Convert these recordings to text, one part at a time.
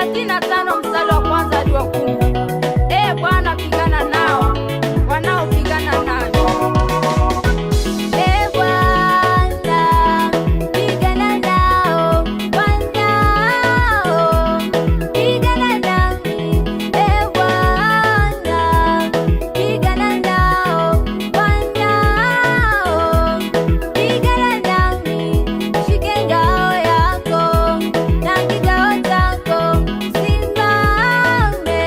35 mstari wa kwanza hadi wa 10. Ee Bwana, pigana nao wanaopigana nami. Ee Bwana, pigana nao wanaopigana nami. Ee Bwana, pigana nao wanaopigana nami. Shike ngao yako na kigao chako, simame.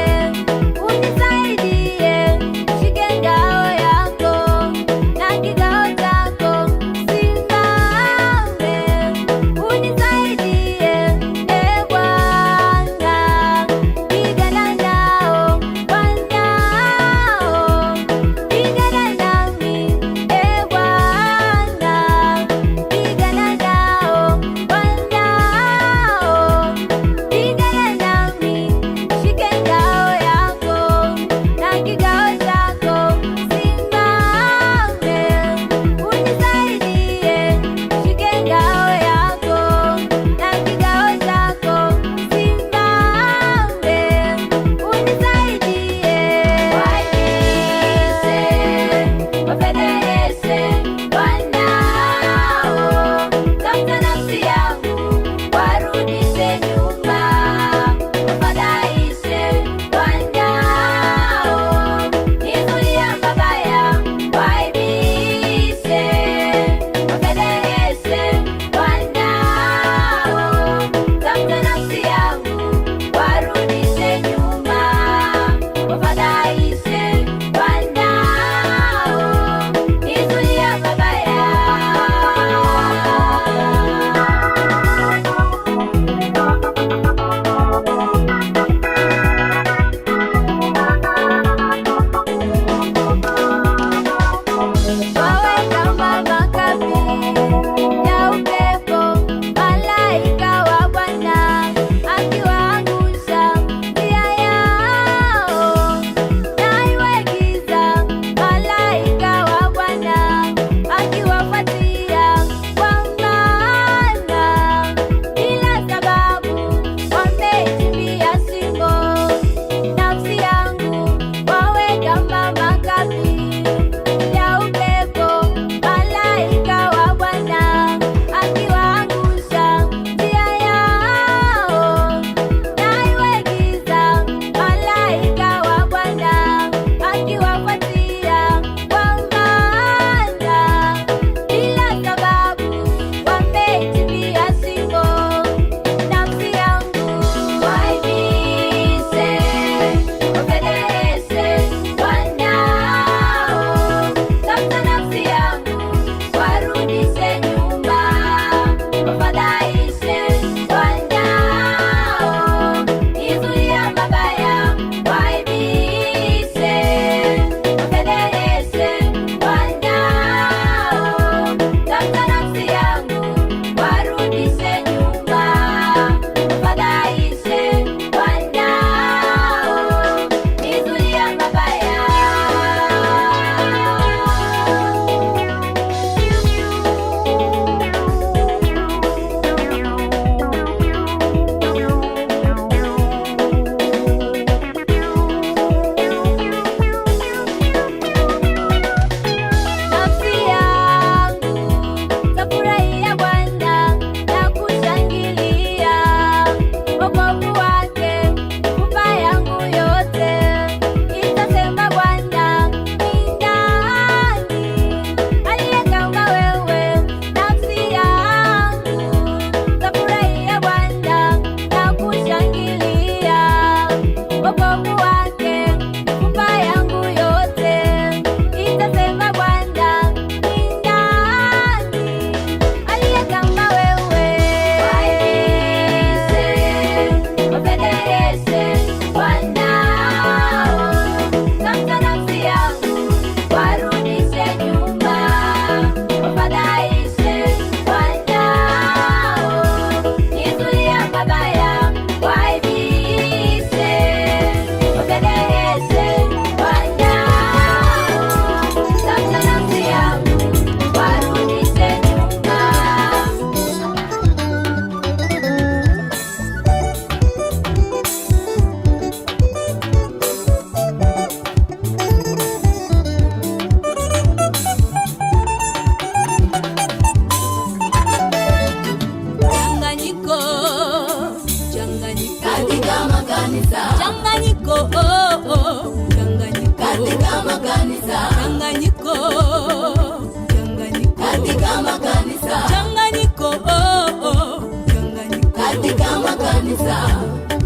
Katika makanisa. Mchanganyiko, oh, oh, mchanganyiko. Katika makanisa.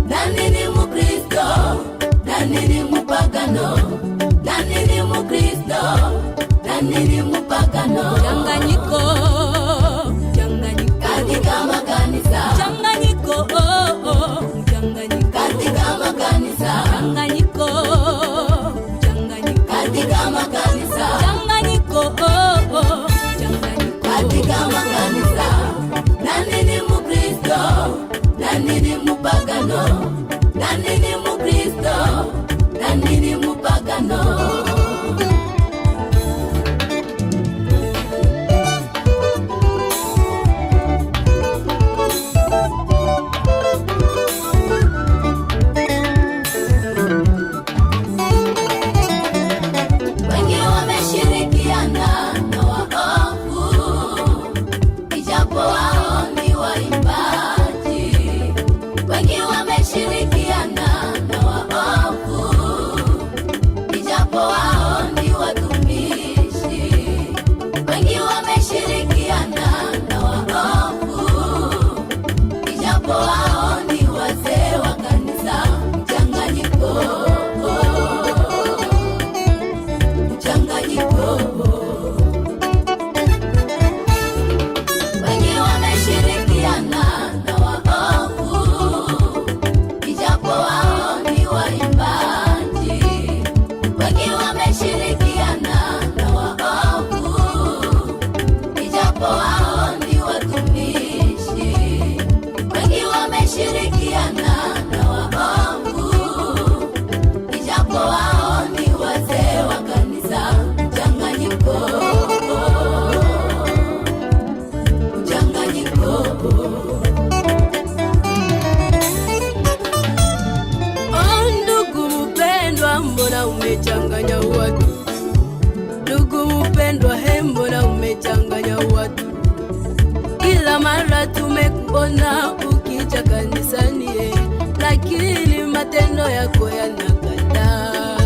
Nani ni Mkristo? Nani ni mpagano? Nani ni Mkristo? Nani ni mpagano? Mchanganyiko, mchanganyiko. Katika makanisa. Mchanganyiko, oh, oh, mchanganyiko. Katika makanisa. Mchanganyiko, mchanganyiko. Katika makanisa. Mchanganyiko, oh, oh, mchanganyiko. Katika makanisa. Nani ni Mkristo? Nani ni mpagano? Nani ni Mkristo? Nani ni mpagano? Wengi wameshirikiana na waovu, ijapo wao ni waimbaji. Wengi wameshirikiana na waovu, ijapo wao ni watumishi. Wengi wameshirikiana na waovu, ijapo wao ni wazee wa kanisa. Mchanganyiko, mchanganyiko. Wengi wameshirikiana na waovu, ijapo wao ni waimbaji. Wengi wameshirikiana na waovu, ijapo wao ni watumishi. Wengi wameshirikiana na waovu, ijapo wao ni wazee wa kanisa. Mchanganyiko, mchanganyiko. Oh, ndugu mpendwa, mbona umechanganya watu? Ndugu mpendwa, he, mbona umechanganya watu? Kila mara tumekuona ukija kanisani, lakini matendo yako yanakataa.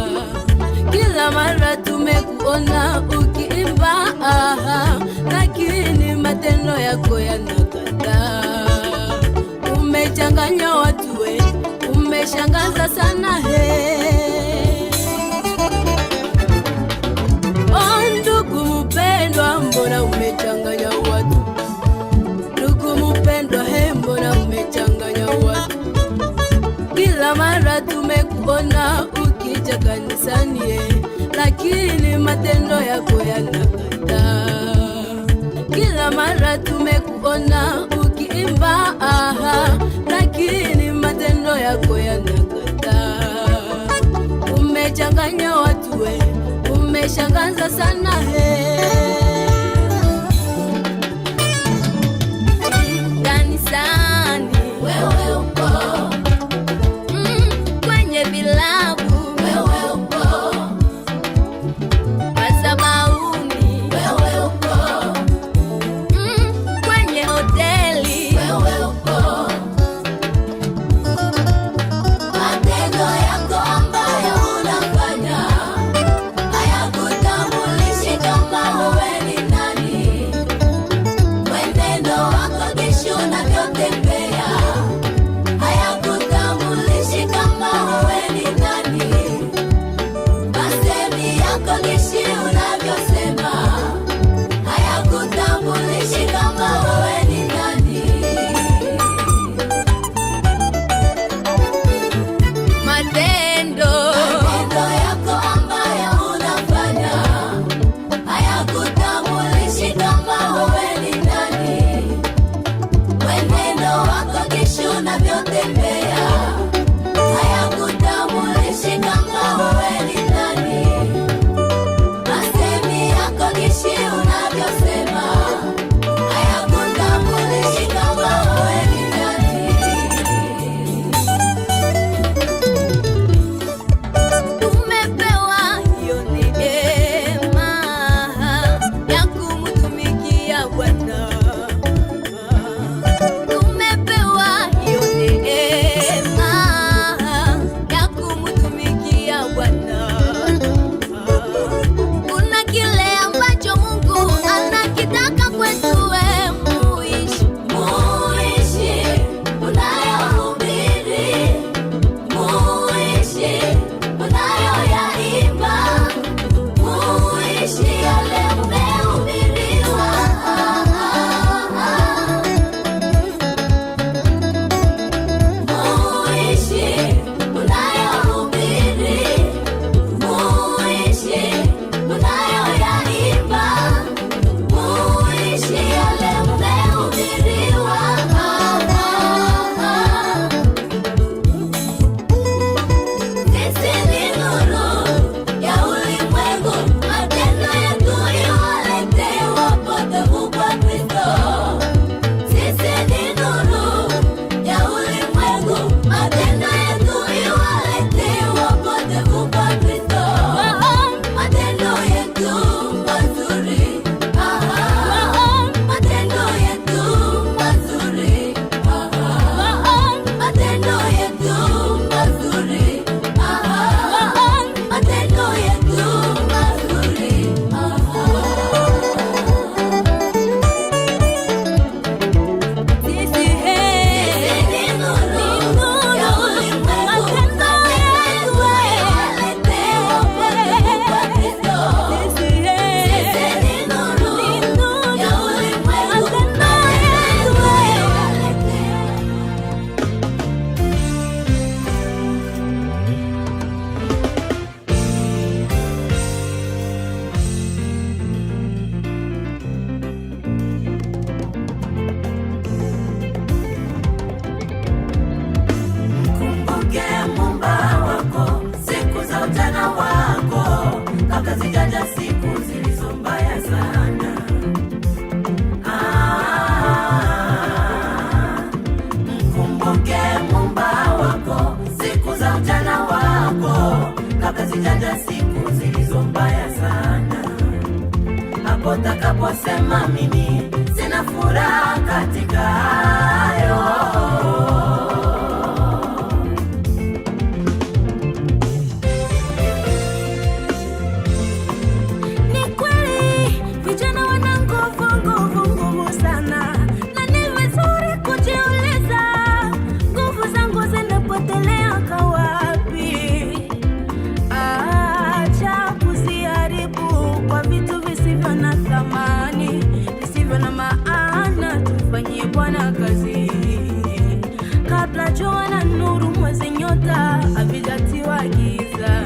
Kila mara tumekuona ukiimba, aha, lakini matendo yako yanakataa. Umechanganya watu we, umeshangaza sana he. Oh, ndugu mpendwa, mbona umechanganya watu? Ndugu mpendwa, he, mbona umechanganya watu? Kila mara tumekuona ukija kanisani, lakini matendo yako yanakataa. Kila mara tumekuona ukiimba, aha, lakini matendo yako yanakataa. Umechanganya watu we, umeshangaza sana he. Kanisani Wewe upo, kwenye vilabu, wewe upo, madhabahuni, wewe upo, kwenye hoteli. wewe upo. Matendo yako ambayo unafanya hayakutambulishi kama wewe utakaposema mimi sina furaha katika hayo. Ni kweli vijana wana nguvu, nguvu, nguvu sana, na ni vizuri kujiuliza nguvu zangu zinapotelea wapi? Acha kuziharibu kwa vitu visivyo na thamani, visivyo na maana. Tumfanyie Bwana kazi kabla jua na nuru, mwezi, nyota havijatiwa giza.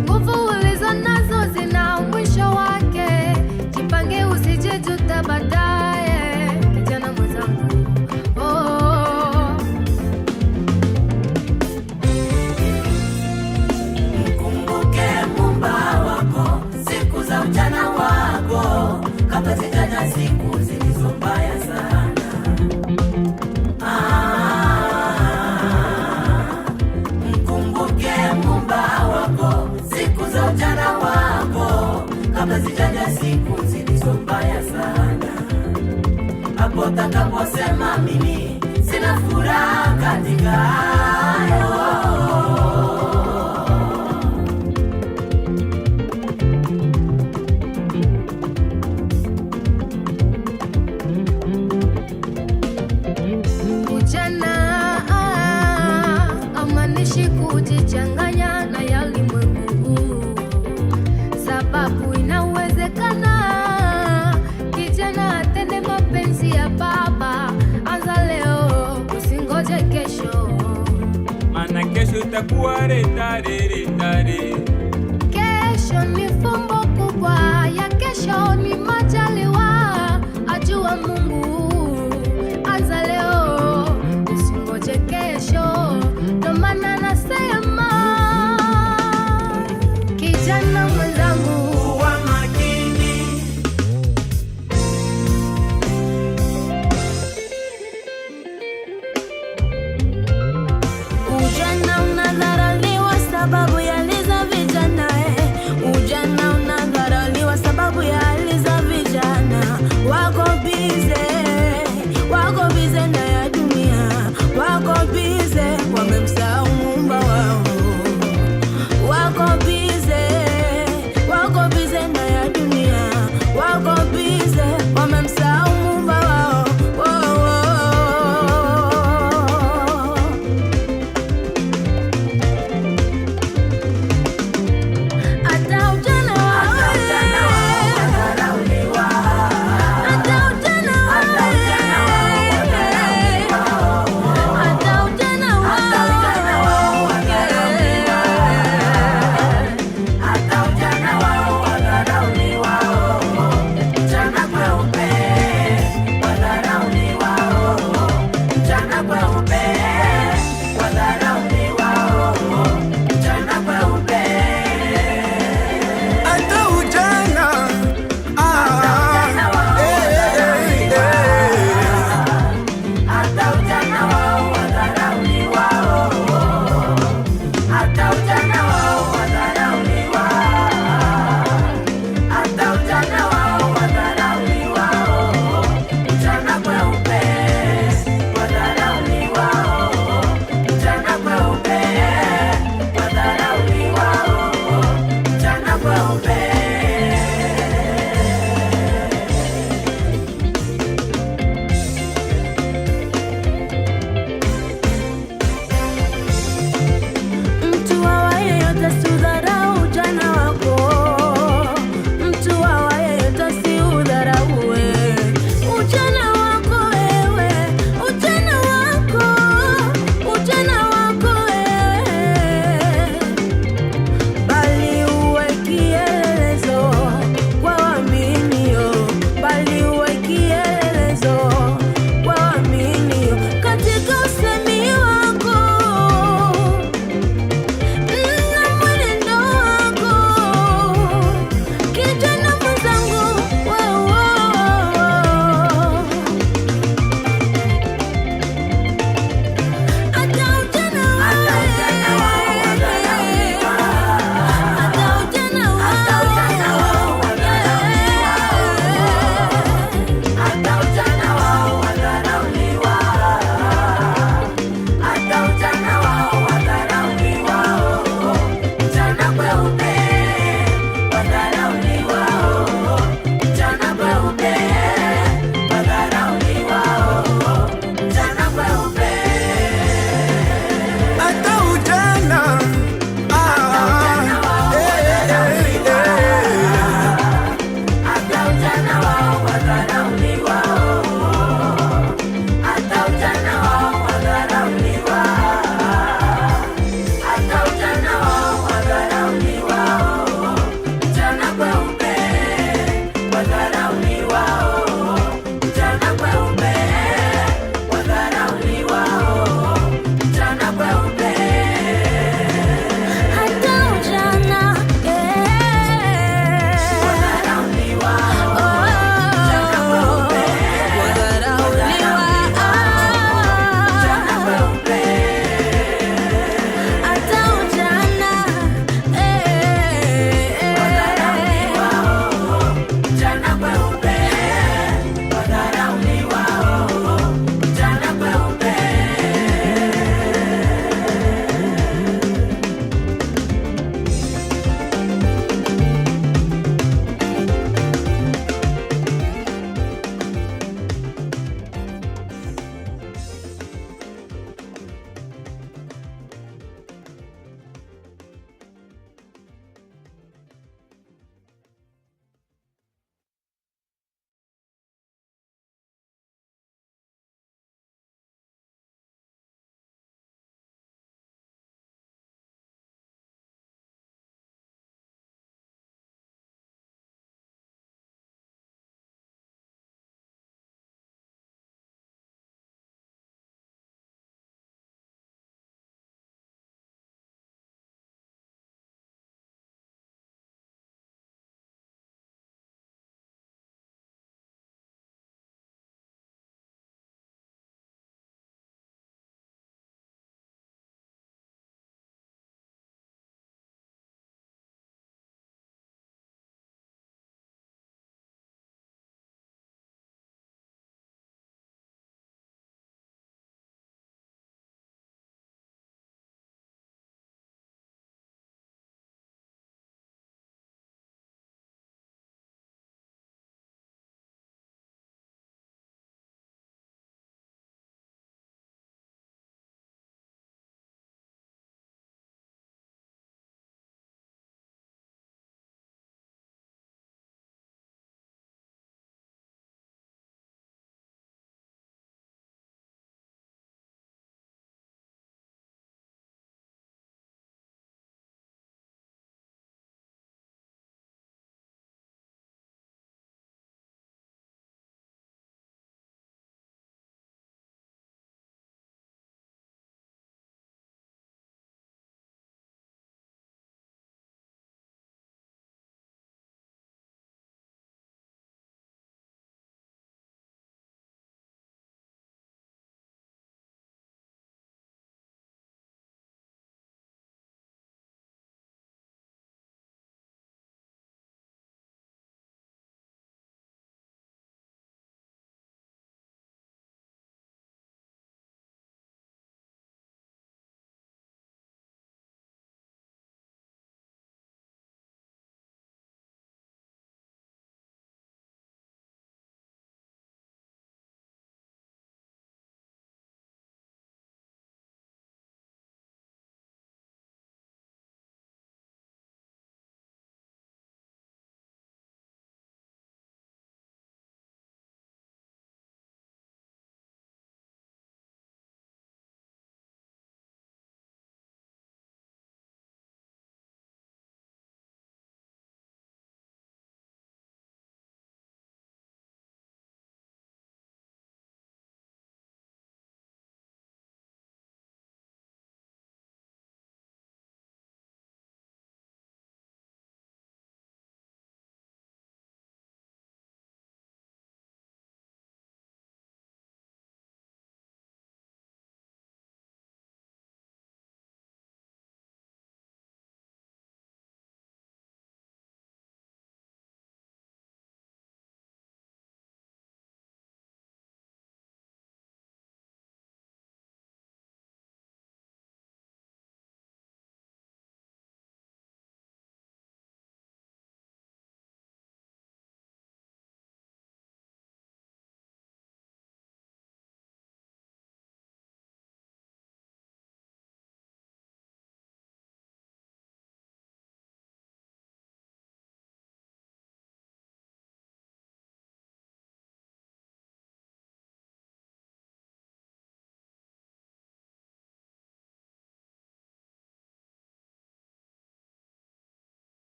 Nguvu ulizo nazo zina mwisho wake, jipange usije juta baadaye, kijana mwenzangu. Oh. Mkumbuke Muumba wako siku za ujana wako, kabla zijaja siku zilizo mbaya sana. Mkumbuke Muumba wako siku za ujana wako, kabla zijaja siku zilizo mbaya sana. Hapo utakaposema mimi sina furaha katika hayo. Ujana haumaanishi kujichanganya na yalimwengu, sababu inawezekana kijana atende mapenzi ya Baba. Anza leo, usingoje kesho. Mana kesho itakuwa retare retare. Kesho ni fumbo kubwa, ya kesho ni majaliwa, ajua Mungu. Anza leo, usingoje kesho, ndo maana nasema kijana mwenzangu, Kuwa makini. Ujana unadharauliwa sababu ya hali za vijana eh. Ujana unadharauliwa sababu ya hali za vijana.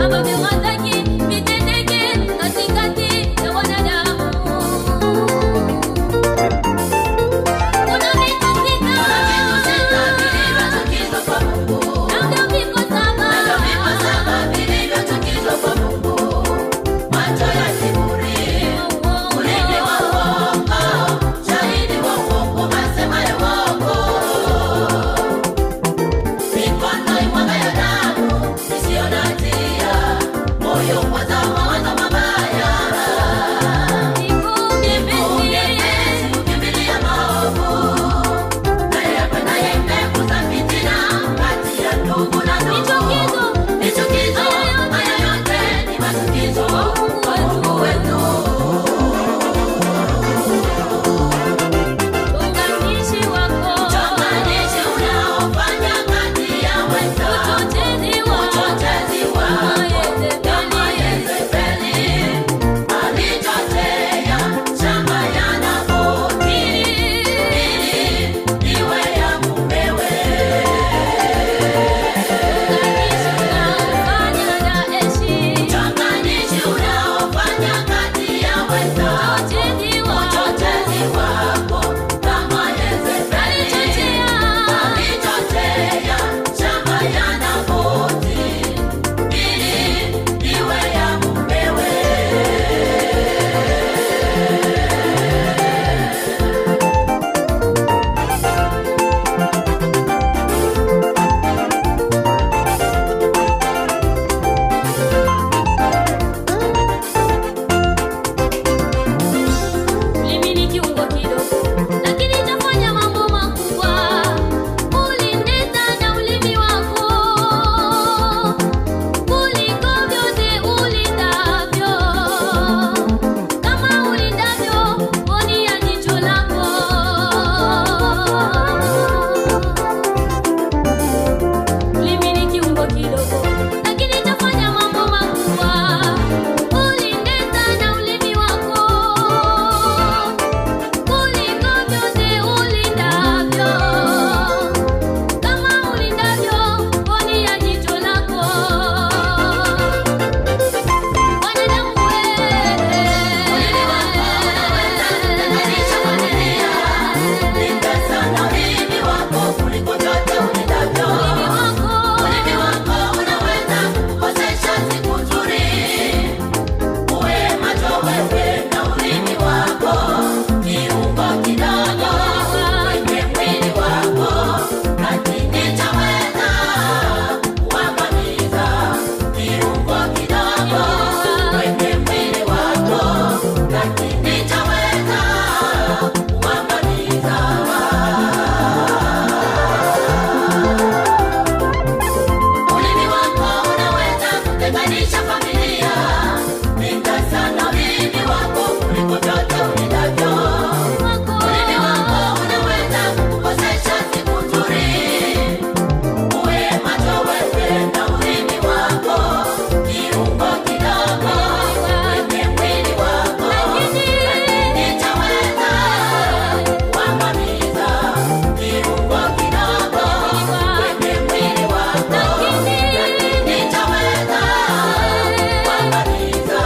ambavyo hataki vitendeke katikati ya wanadamu. Kuna vitu sita vilivyochukizwa kwa Mungu, navyo viko saba, navyo viko saba vilivyochukizwa kwa Mungu: macho ya kiburi, ulimi wa uongo, shahidi wa uongo asemaye uongo, mikono imwagayo damu isiyo na hatia, moyo uwazao mawazo mabaya, miguu miguu myepesi myepesi hukimbilia maovu, naye apandaye mbegu za fitina kati ya ndugu na ni ndugu. chukizo Ni chukizo, haya yote ni machukizo kwa Mungu wetu. Unganishi wako, Uchonganishi unaofanya kati ya wenza, uchochezi wako, uchochezi wako kama Yezebeli alichochea shamba ya Naboti ili iwe ya mumewe. Unganishi unaofanya Daeshi, Uchonganishi unaofanya kati ya wenza, uchochezi wako, uchochezi wako kama Yezebeli alichochea alichochea shamba ya Naboti ili iwe ya mumewe. Ulimi ni kiungo kidogo, lakini chafanya mambo makubwa. Ulinde sana ulimi wako kuliko vyote ulindavyo, kama ulindavyo mboni ya jicho lako. Ulimi ni kiungo kidogo, lakini chafanya mambo makubwa. Ulinde sana ulimi wako kuliko vyote ulindavyo, kama ulindavyo mboni ya jicho lako. Wanadamu wewe, Ulimi wako unaweza kutenganisha familia. Linda sana ulimi wako kuliko vyote ulindavyo. Ulimi wako Ulimi wako unaweza kukukosesha siku nzuri. Uwe macho wewe na ulimi wako, kiungo kidogo kwenye mwili wako, lakini chaweza kuangamiza. Kiungo kidogo kwenye mwili wako, lakini chaweza kuangamiza. Ulimi wako unaweza kutenganisha familia. Linda sana ulimi wako kuliko vyote ulindavyo. Ulimi wako unaweza kukukosesha siku nzuri. Uwe macho wewe na ulimi wako, kiungo kidogo kwenye mwili wako, lakini chaweza kuangamiza. Kiungo kidogo kwenye mwili wako, lakini chaweza kuangamiza.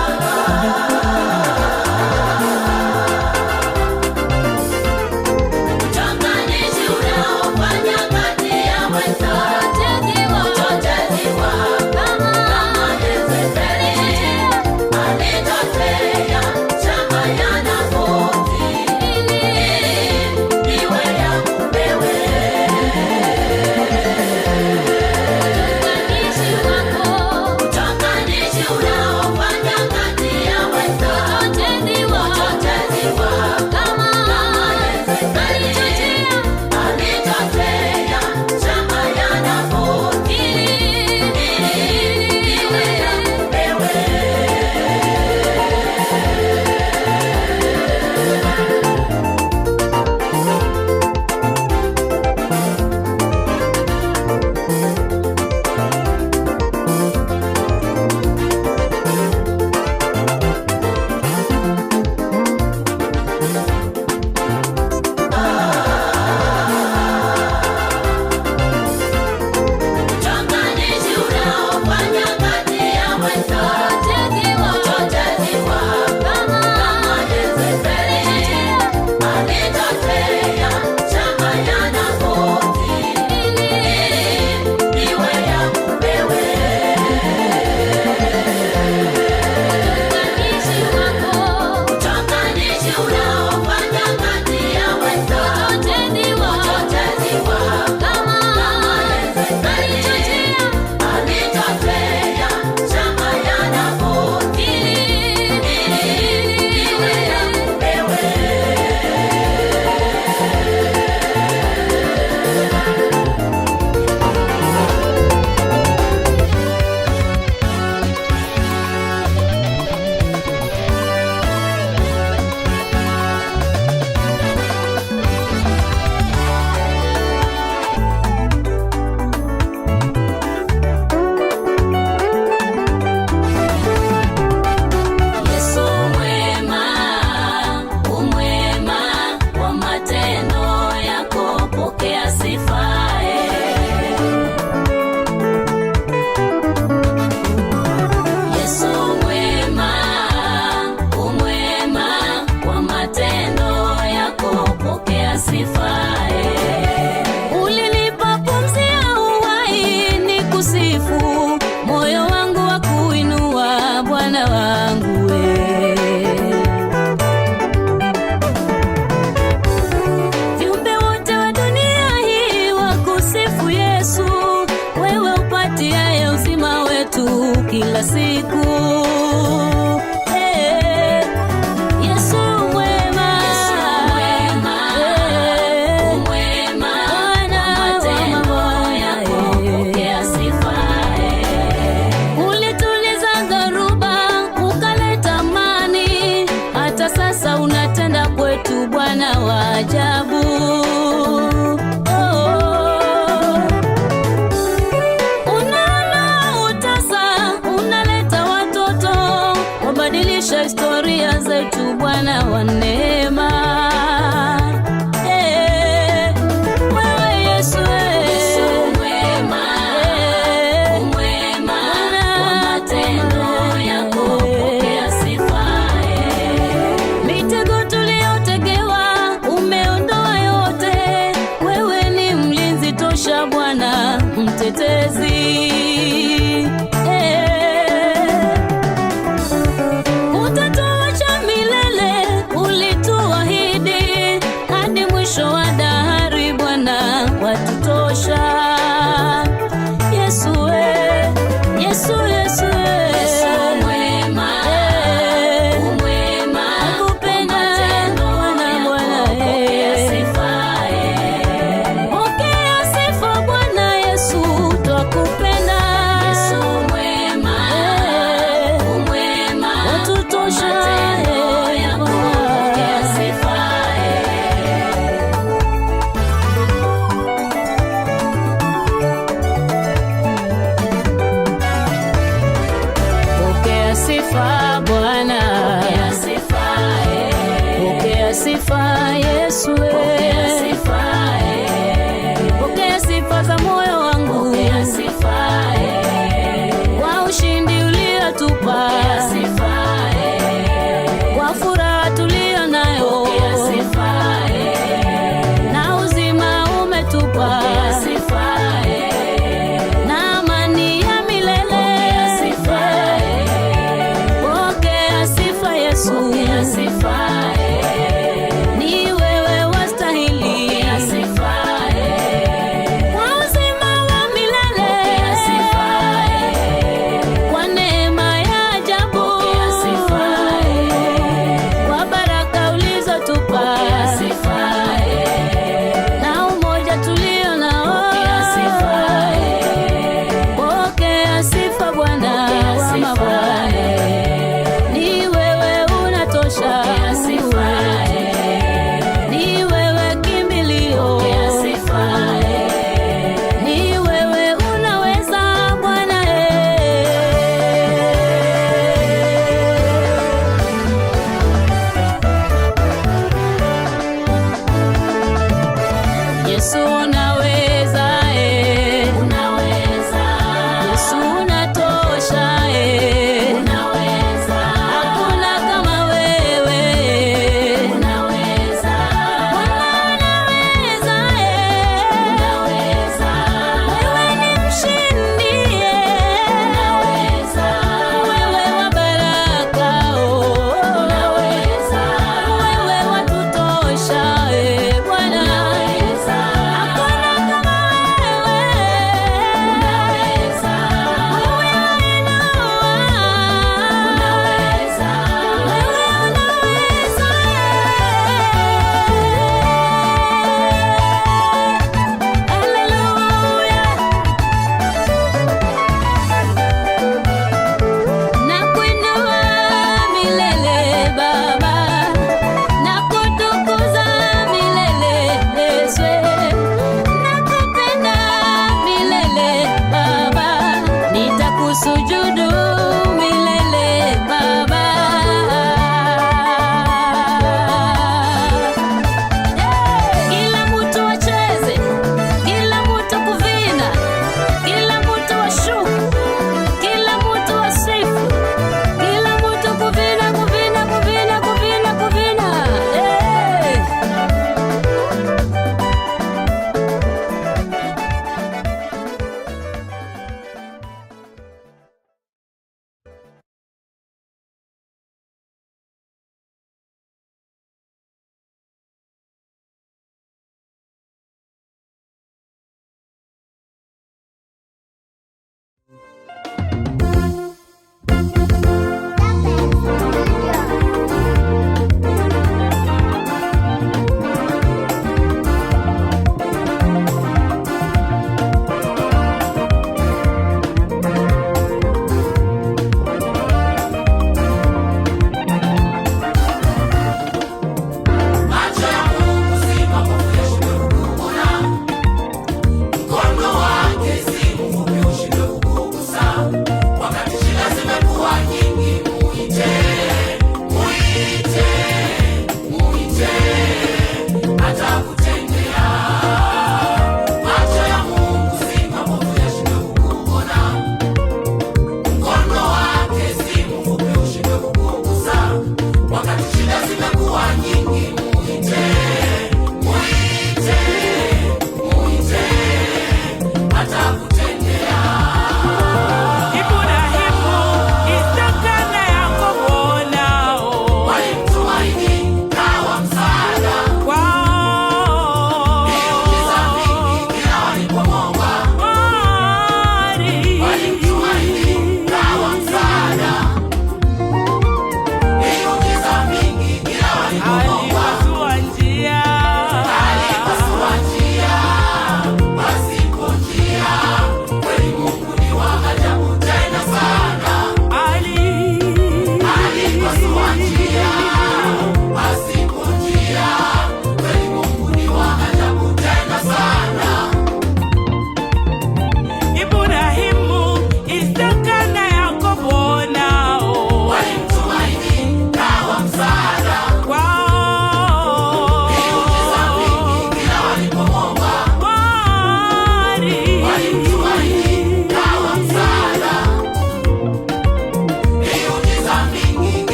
Bwana wangu we. Viumbe wote wa dunia hii wakusifu Yesu, wewe upatiaye uzima wetu kila siku. Eh, Yesu mwema, Eh, Bwana wa mabwana, eh. Ulituliza dhoruba ukaleta amani, hata sasa unatenda kwetu Bwana wa ajabu. Oh. Unaondoa utasa, unaleta watoto, wabadilisha historia zetu Bwana wa neema. Eh, wewe Yesu, eh. Eh, Mitego tuliyotegewa umeondoa yote, wewe ni mlinzi tosha Bwana mtetezi. Eh, utatuacha milele, ulituahidi hadi mwisho wa dahari, Bwana watutosha. Yesu we, Yesu, Yesu we. Eh, nakupenda Bwana, Bwana, eh. Pokea sifa Bwana Yesu, twakupenda. Eh, watutosha, eh, Bwana. Pokea sifa Bwana, pokea sifa Yesu, pokea sifa za moyo wangu kwa ushindi uliotupa, kwa furaha tulio nayo na uzima umetupa na amani ya milele. Pokea sifa Yesu, ni wewe wastahili.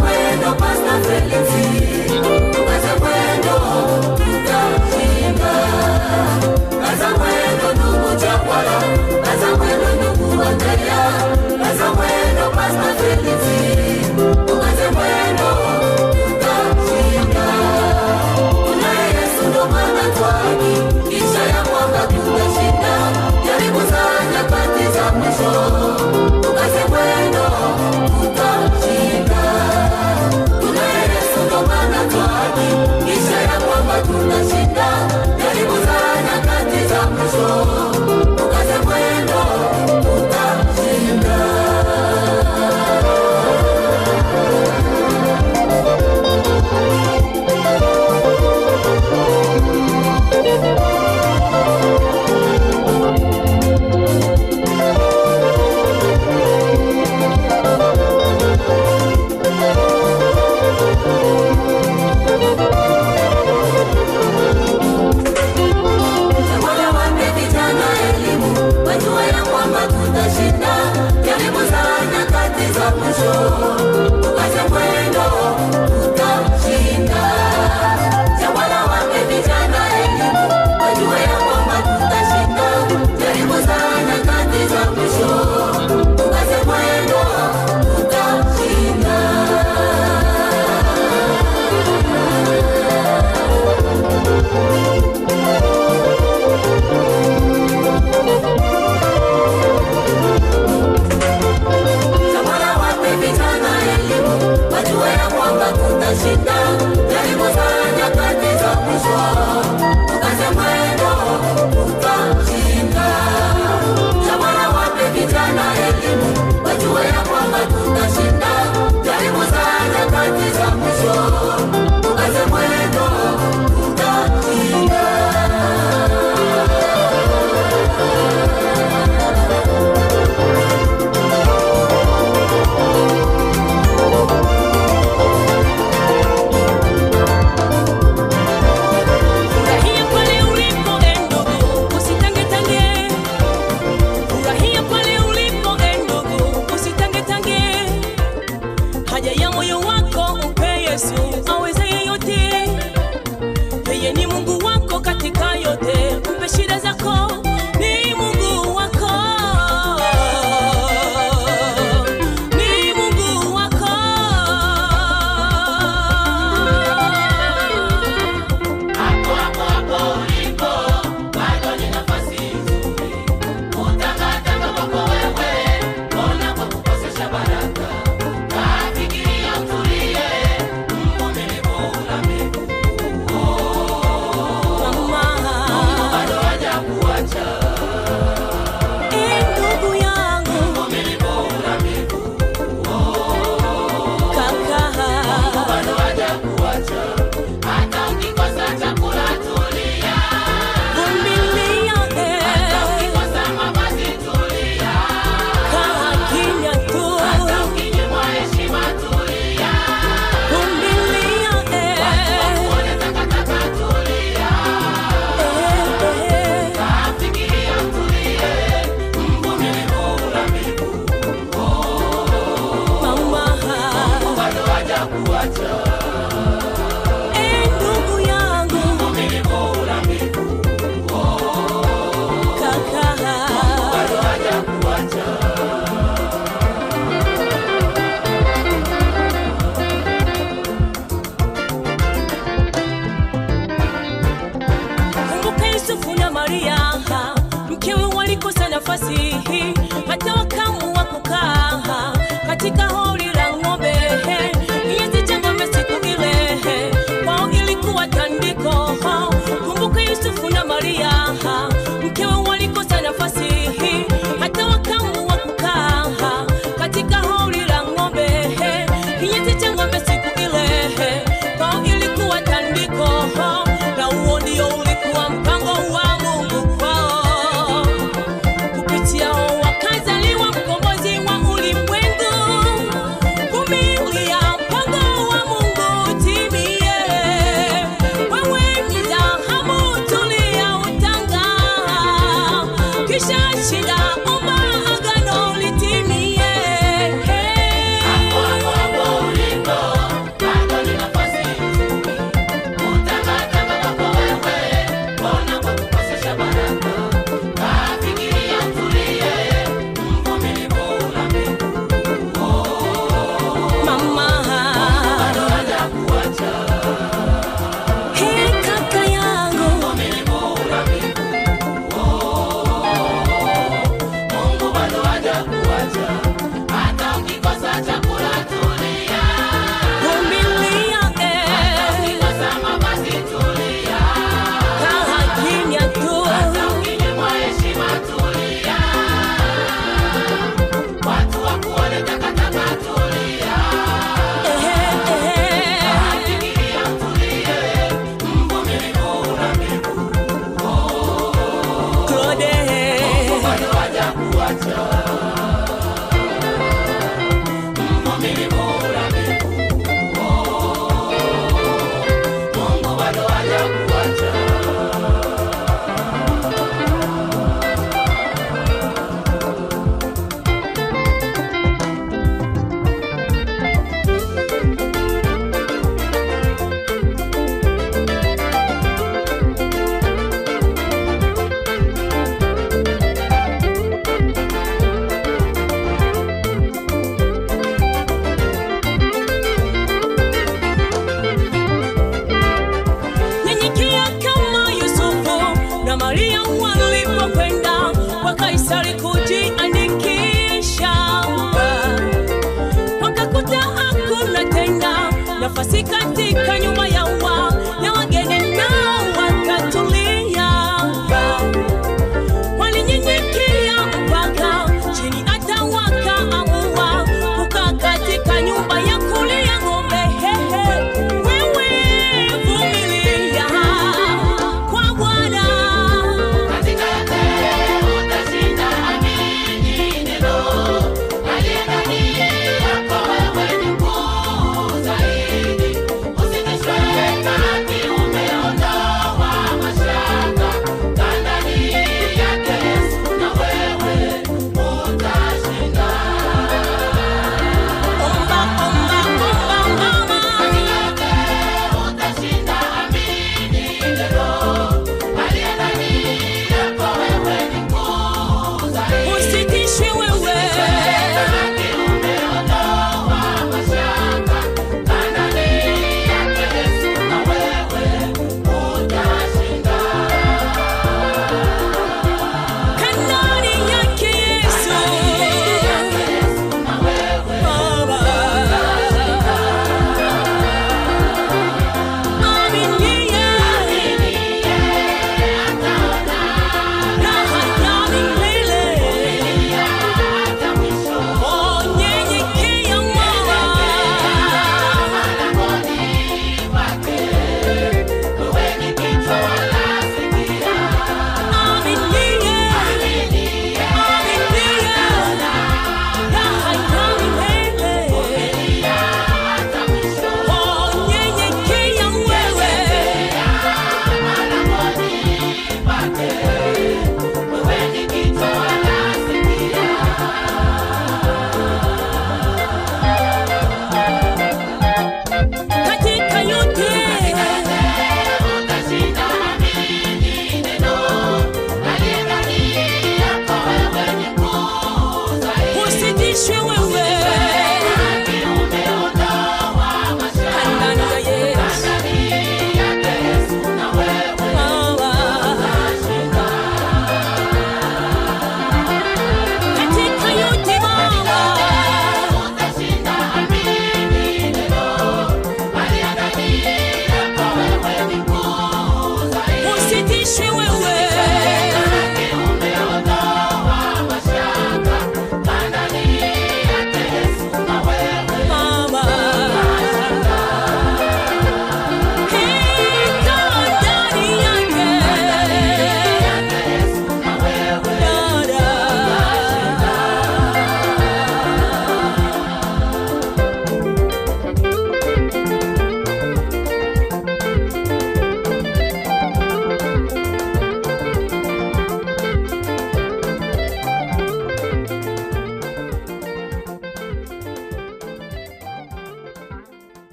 Mwendo Pastor Felix, tukaze mwendo tutashinda. Kaza mwendo ndugu Chakwala, kaza mwendo ndugu Andrea, kaza mwendo Pastor Felix, tukaze mwendo tutashinda. Tunaye Yesu ndo maana twahakikisha ya kwamba tutashinda. Jaribu za nyakati za mwisho, tukaze mwendo tutashinda. Tunaye Yesu ndo maana twahakikisha ya kwamba tutashinda. Jaribu za nyakati za mwisho, tukaze mwendo tutashinda. Bwana wape vijana elimu, wajue ya kwamba tutashinda. Jaribu za nyakati za mwisho, tukaze mwendo tutashinda. Bwana wape vijana elimu, wajue ya kwamba tutashinda. Jaribu za nyakati za mwisho, tukaze mwendo tutashinda. Bwana wape vijana elimu, wajue ya kwamba tutashinda. Jaribu za nyakati za mwisho, tukaze mwendo tutashinda. Bwana wape vijana elimu, wajue ya kwamba tutashinda. Jaribu za nyakati za mwisho, tukaze mwendo tutashinda. Furahia pale ulipo ndugu, usitangetange. Furahia pale ulipo ndugu, usitangetange. Haja ya moyo wako umpe Yesu aweze yote. Yeye ni Mungu wako katika yote, umpe shida zako, ni Mungu wako. Ni Mungu wako. Hapo hapo hapo ulipo, bado ni nafasi nzuri. Kutangatanga kwako wewe, mbona kwa kukosesha baraka? Kafikiria utulie, mvumilivu hula mbivu. Mama, Mungu bado hajakuacha. Ndugu yangu, Mvumilivu hula mbivu. kaka, Mungu bado hajakuacha. Hata ukikosa chakula tulia. vumilia, Hata ukikosa mavazi tulia. kaa kimya tu, Hata ukinyimwa heshima tulia. vumilia, Wakuone takataka tulia. Kafikiria utulie, mvumilivu hula mbivu. mama, Mungu bado hajakuacha. Ndugu yangu, Mvumilivu hula mbivu. kaka. Mungu bado hajakuacha. Kumbuka Yusufu na Maria, mkewe walikosa nafasi, hata wakaamua kukaa katika hori la ng'ombe. Kinyesi cha ng'ombe siku ile kwao ilikuwa tandiko. Kumbuka Yusufu na Maria, mkewe walikosa nafasi, hata wakaamua kukaa katika hori la ng'ombe. Kinyesi cha ng'ombe siku ile kwao ilikuwa tandiko, na huo ndio ulikuwa mpango wa Mungu kwao. Kupitia wakazaliwa mkombozi wa ulimwengu. Sikuacha.